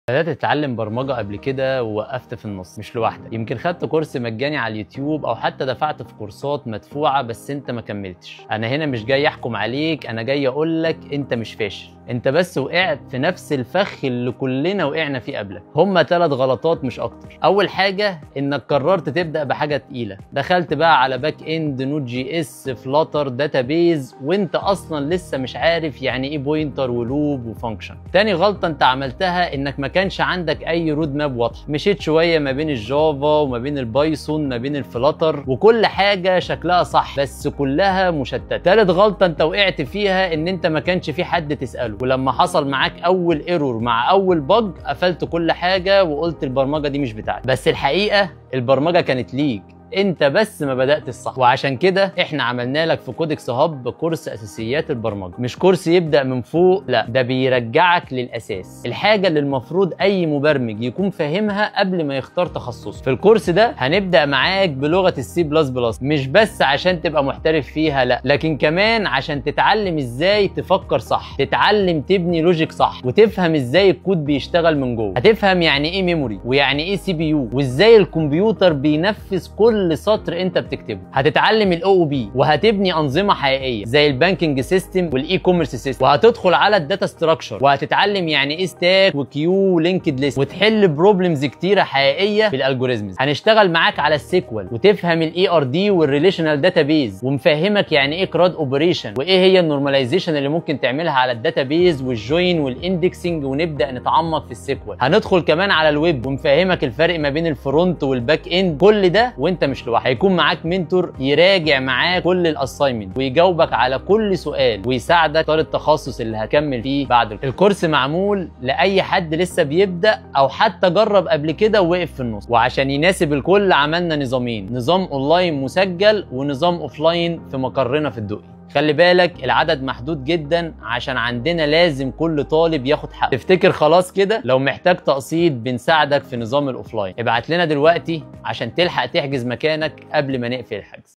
بدأت تتعلم برمجة قبل كده ووقفت في النص؟ مش لوحدك، يمكن خدت كورس مجاني على اليوتيوب او حتى دفعت في كورسات مدفوعة بس انت ما كملتش. انا هنا مش جاي احكم عليك، انا جاي اقول لك انت مش فاشل، انت بس وقعت في نفس الفخ اللي كلنا وقعنا فيه قبلك. هما 3 غلطات مش اكتر. اول حاجة انك قررت تبدأ بحاجة تقيلة، دخلت بقى على back end، Node JS، Flutter، database، وانت اصلا لسه مش عارف يعني ايه pointer و loop و function. تاني غلطة انت عملتها انك ما كانش عندك اي road map واضحة، مشيت شوية ما بين ال Java وما بين ال Python ما بين ال Flutter، وكل حاجة شكلها صح بس كلها مشتتة. تالت غلطه انت وقعت فيها ان انت ما كانش في حد تساله، ولما حصل معاك اول error مع اول bug قفلت كل حاجة وقلت البرمجة دي مش بتاعتي. بس الحقيقة البرمجة كانت ليك انت، بس ما بدأت الصح. وعشان كده احنا عملنا لك في Codex Hub كورس اساسيات البرمجة، مش كورس يبدأ من فوق، لا ده بيرجعك للاساس، الحاجة اللي المفروض اي مبرمج يكون فاهمها قبل ما يختار تخصصه. في الكورس ده هنبدأ معاك بلغة السي بلس بلس، مش بس عشان تبقى محترف فيها، لا، لكن كمان عشان تتعلم ازاي تفكر صح، تتعلم تبني logic صح، وتفهم ازاي الكود بيشتغل من جوه. هتفهم يعني ايه memory ويعني ايه CPU، وازاي الكمبيوتر بينفذ كل سطر انت بتكتبه. هتتعلم ال OOP وهتبني انظمة حقيقية زي ال banking system وال e-commerce system، وهتدخل على ال data structure وهتتعلم يعني ايه stack و queue و linked list، وتحل problems كتيرة حقيقية بال algorithms. هنشتغل معاك على ال SQL وتفهم ال ERD وال relational database، ومفهمك يعني ايه CRUD operation وايه هي ال normalization اللي ممكن تعملها على ال database وال join وال indexing، ونبدا نتعمق في ال SQL. هندخل كمان على الويب ونفهمك الفرق ما بين ال front وال back end. كل ده وانت مش لوحدك، هيكون معاك mentor يراجع معاك كل ال assignment ويجاوبك على كل سؤال ويساعدك تختار التخصص اللي هكمل فيه بعد. الكورس معمول لاي حد لسه بيبدا او حتى جرب قبل كده ووقف في النص، وعشان يناسب الكل عملنا نظامين، نظام اونلاين مسجل ونظام offline في مقرنا في الدقي. خلي بالك العدد محدود جدا عشان عندنا لازم كل طالب ياخد حقه. تفتكر خلاص كده؟ لو محتاج تقسيط بنساعدك في نظام ال offline. ابعت لنا دلوقتي عشان تلحق تحجز مكانك قبل ما نقفل الحجز.